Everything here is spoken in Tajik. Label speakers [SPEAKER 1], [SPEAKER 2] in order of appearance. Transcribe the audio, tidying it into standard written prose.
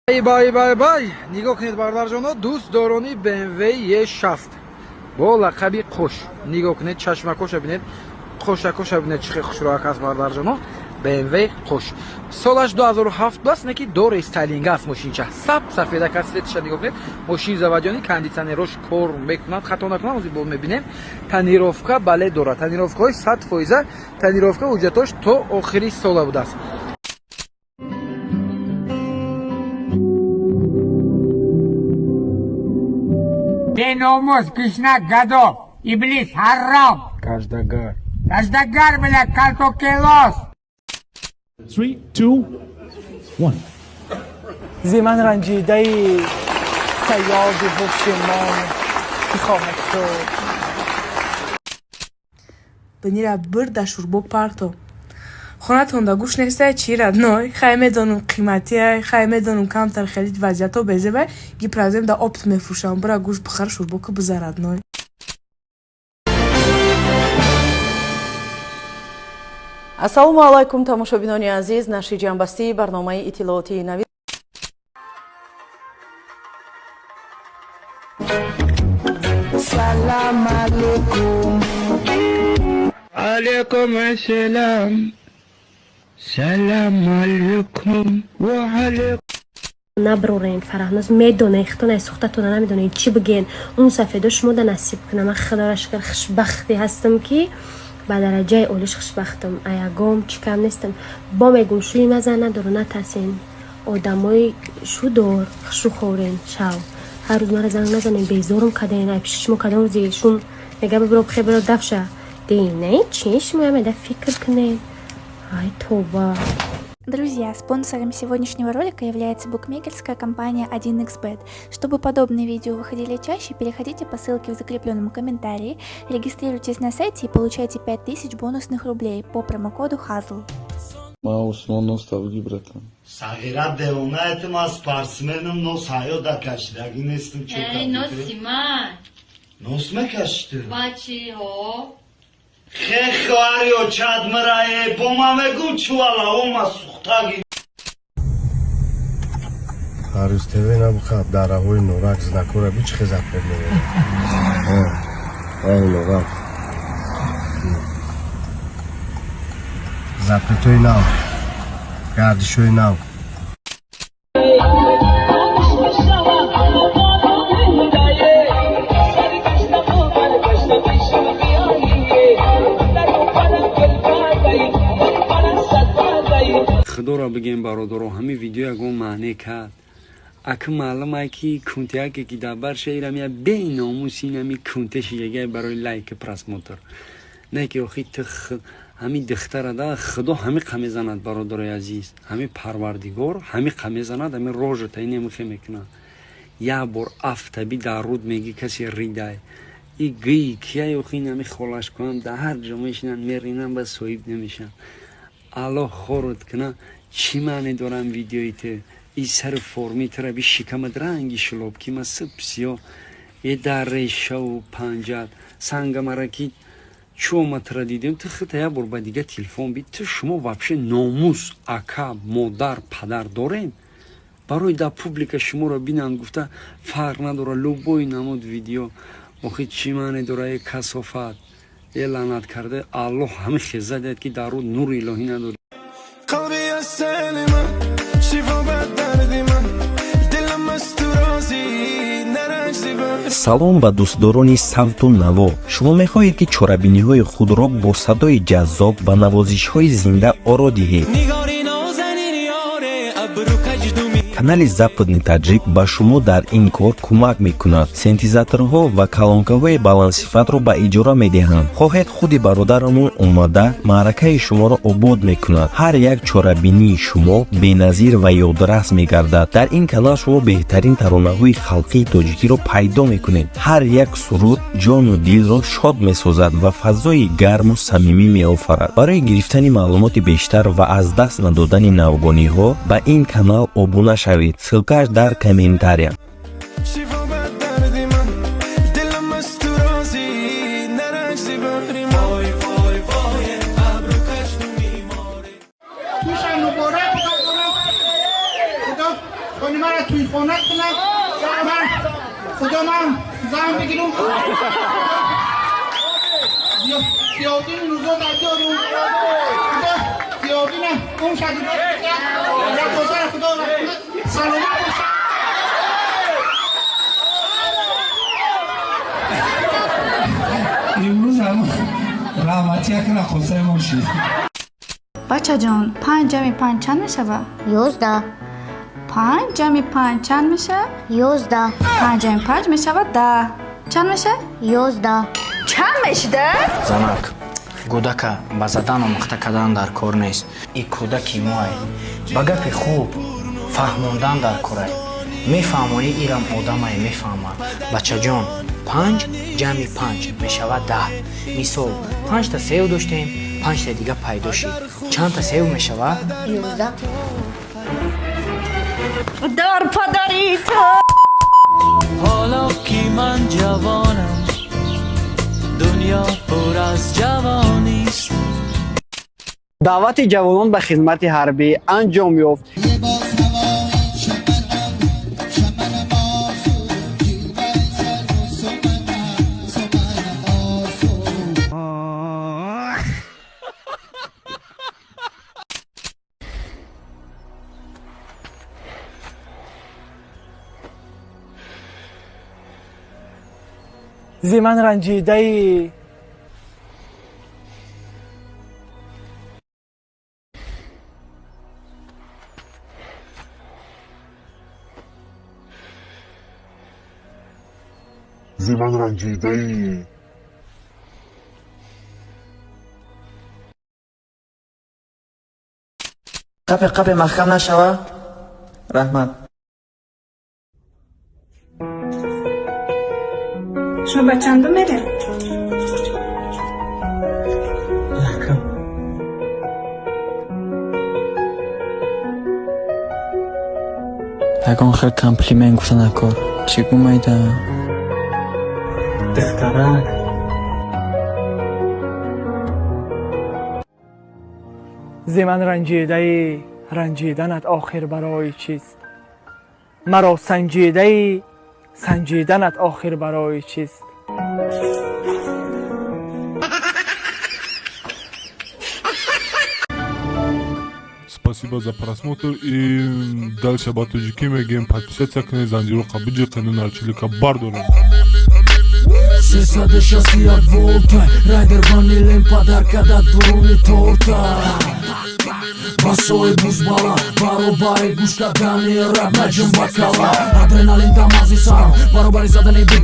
[SPEAKER 1] Бай, бай, бай, нигоҳ кунед, бародарҷоно, дӯстдорони BMW E60 бо лақаби Қош. Нигоҳ кунед, чашмакоша бинед, қошакоша бинед, чӣ хел хушроак аст, бародарҷоно. BMW Қош солаш 2007 аст, не ки до рестайлинг аст. Мошинча саб сафедак аст, цветиша нигоҳ кунед. Мошин заводённый, кондитсионерош кор мекунад, хато накунам, ҳозир бо мебинем. Тонировка бале дорад, тонировкаҳои 100%, тонировка ҳуҷҷатош то охири сола будааст.
[SPEAKER 2] Беномус, кишна, гадо, иблис, ҳаром.
[SPEAKER 1] Каждагар.
[SPEAKER 2] Каждагар, бля, калтокелос.
[SPEAKER 3] Three, two, one.
[SPEAKER 4] Зи ман ранҷидаи саёди ҳушимон ки хоҳад шуд.
[SPEAKER 5] Бинира бирда шурбо парто. Хонатонда гӯш нестай чи, родной? Хай, медонам, қиматиай, хай, медонам, камтар хеле вазъиятҳо безебай, гипрозем да опт мефурӯшам. Бира гӯш бихар, шурбо ки биза, родной.
[SPEAKER 6] Ассалому алайкум, тамошобинони азиз. Нашри ҷамъбастии барномаи иттилоотии нави.
[SPEAKER 7] Салам алейкум. Алейкум ассалам. Салам алейкум. Ва алейкум.
[SPEAKER 8] Наброрен, Фараҳноз, медонед, хитон сухтатона намедонед чӣ бигӯен. Он сафедо шумо да насиб кунам. Ман, худоро шукр, хушбахте ҳастам, ки ба дараҷаи олиш хушбахтам, аягом чӣ кам нестам. Бо мегум, шӯи мазан надору, натарсен, одамои шудор хушу хорен шав. Ҳар рӯз мара занг назанем, безорум кадаен. Ай пиши шумо кадом рӯзи шум мега, бибро, бихе, биро, дафша дина чи шумо ямеда фикр кунед. Ай, тоба.
[SPEAKER 9] Друзья, спонсором сегодняшнего ролика является букмекерская компания 1xBet. Чтобы подобные видео выходили чаще, переходите по ссылке в закрепленном комментарии, регистрируйтесь на сайте и получайте 5000 бонусных рублей по промокоду HAZL.
[SPEAKER 10] Ман Усмон носталгӣ, братан.
[SPEAKER 11] Сағира, девонаетам, аз спортсменам, нос ҳаё да кашидагӣ нестам.
[SPEAKER 12] Эй, носи ман.
[SPEAKER 11] Нос мекашиду?
[SPEAKER 12] Бачи ҳо.
[SPEAKER 11] Хе, хоҳари очад мырае, бо ма мегум, чувалаома сухтаги.
[SPEAKER 13] Ҳаррӯз ТВ набухаб, дараҳои Норак, знакора би, чӣ хел запрет меорад. Норак запретҳои нав, гардишҳои нав.
[SPEAKER 14] Худоро бигем, бародаро, ҳамин видео ягон маъне кард. Ака, маълумае ки кунтеаке ки дар бар шаирам я беномус, инами кунтеши ягай барои лайки, просмотр, не ки охи ту ҳамин духтара да худо ҳамиқа мезанад. Бародарои азиз, ҳамин парвардигор ҳамиқа мезанад, ҳамин рожата инемихе мекунад. Як бор афтаби дар руд меги касе ридай и гӯи кияй. Охи инами холаш кунам, дар ҳар ҷо мешинанд, меринанд, ба соҳиб намешаванд. Аллоҳ хорот куна. Чӣ маъне дорам видеои ту? И сари форми тура би, шикамат ранги шулобки ма сиб сиё е, дар решаву панҷат сангамараки. Чӯ омад тура дидем, ту хита як бор ба дига телефон би. Ту шумо вообще номус, ака, модар, падар дорем? Барои дар публика шуморо бинанд гуфта, фарқ надора, любой намуд видео. Охи чӣ маъне дора? Е касофат, е лаънат карда, Аллоҳ ҳамин хеза диҳад, ки дар рӯ нури илоҳӣ надорӣ.
[SPEAKER 7] Қалби асали ман, шифо ба дарди ман, дилам аз ту розӣ, наранҷ зибар.
[SPEAKER 15] Салом ба дӯстдорони савту наво. Шумо мехоҳед, ки чорабиниҳои худро бо садои ҷаззоб ва навозишҳои зинда оро диҳед?
[SPEAKER 7] Нигори нозанин ёре, абру каҷдуми.
[SPEAKER 15] Канали Западный Таҷик ба шумо дар ин кор кӯмак мекунад. Синтезаторҳо ва калонкаҳои баландсифатро ба иҷора медиҳанд. Хоҳед, худи бародарамон омада маъракаи шуморо обод мекунад. Ҳар як чорабинии шумо беназир ва ёдрас мегардад. Дар ин канал шумо беҳтарин таронаҳои халқии тоҷикиро пайдо мекунед. Ҳар як суруд ҷону дилро шод месозад ва фазои гарму самимӣ меофарад. Барои гирифтани маълумоти бештар ва аз даст надодани навгониҳо ба ин канал обуна шавед. Ссылкааш дар комментария.
[SPEAKER 7] Шифо ба дарди ман, дилам аз ту розӣ, наранҷ зибари ман. Вой, вой, вой, абру каҷдуми море.
[SPEAKER 2] Туша муборак. Худо хонимаро.
[SPEAKER 16] Мара тӯйхона кунад. Ман худо, ман зан бигирам. Зиёдин рӯзо дорум. Худо Зиёдина гум шади. Рақосара худо саломат бошад.
[SPEAKER 17] Имрӯз ҳам раҳмати як рақосаи мо шид.
[SPEAKER 18] Бачаҷон, панҷ ҷамъи панҷ чанд мешавад?
[SPEAKER 19] 11.
[SPEAKER 18] Панҷ ҷамъи панҷ чанд мешавад?
[SPEAKER 19] 11.
[SPEAKER 18] Панҷ ҷамъи панҷ мешавад 10. Чанд мешавад?
[SPEAKER 19] 11.
[SPEAKER 18] Чанд мешуда?
[SPEAKER 20] Занак, кӯдака ба задан омӯхта кардан дар кор нест. И кӯдаки моай, ба гапи хуб фаҳмондан дар корай. Мефаҳмонӣ, ирам одамае, мефаҳмад. Бачаҷон, панҷ ҷамъи панҷ мешавад 10. Мисол, панҷта сев доштем, панҷта дига пайдо шид, чандта сев мешавад?
[SPEAKER 19] 11.
[SPEAKER 18] Дар падари ту.
[SPEAKER 21] Ҳоло ки ман ҷавонам, дунё пур аз ҷавонист.
[SPEAKER 22] Даъвати ҷавонон ба хизмати ҳарбӣ анҷом ёфт.
[SPEAKER 4] Зи ман ранҷидаи.
[SPEAKER 23] Зи ман ранҷидаи.
[SPEAKER 24] Қапе, қапе маҳкам нашава, раҳмат.
[SPEAKER 5] Шумо ба чандум мерем?
[SPEAKER 24] Якам. Ягон хел комплимент гуфта накор. Чӣ гумайда, духтарак?
[SPEAKER 4] Зи ман ранҷидаи, ранҷиданат охир барои чист? Маро санҷидаи, санҷиданат охир барои чист?
[SPEAKER 23] Спасибо за просмотр и дальше ба тоҷикӣ мегӯем: подписаться кунед, занҷироқа биҷиқену нарчилика бардорем.
[SPEAKER 25] 361 волта райдер ванилем подарка да дуруни торта. Басои бузбала баробари гӯш кардани рап наҷум ба кала. Адреналин дар мағзи сарам баробари задани бит.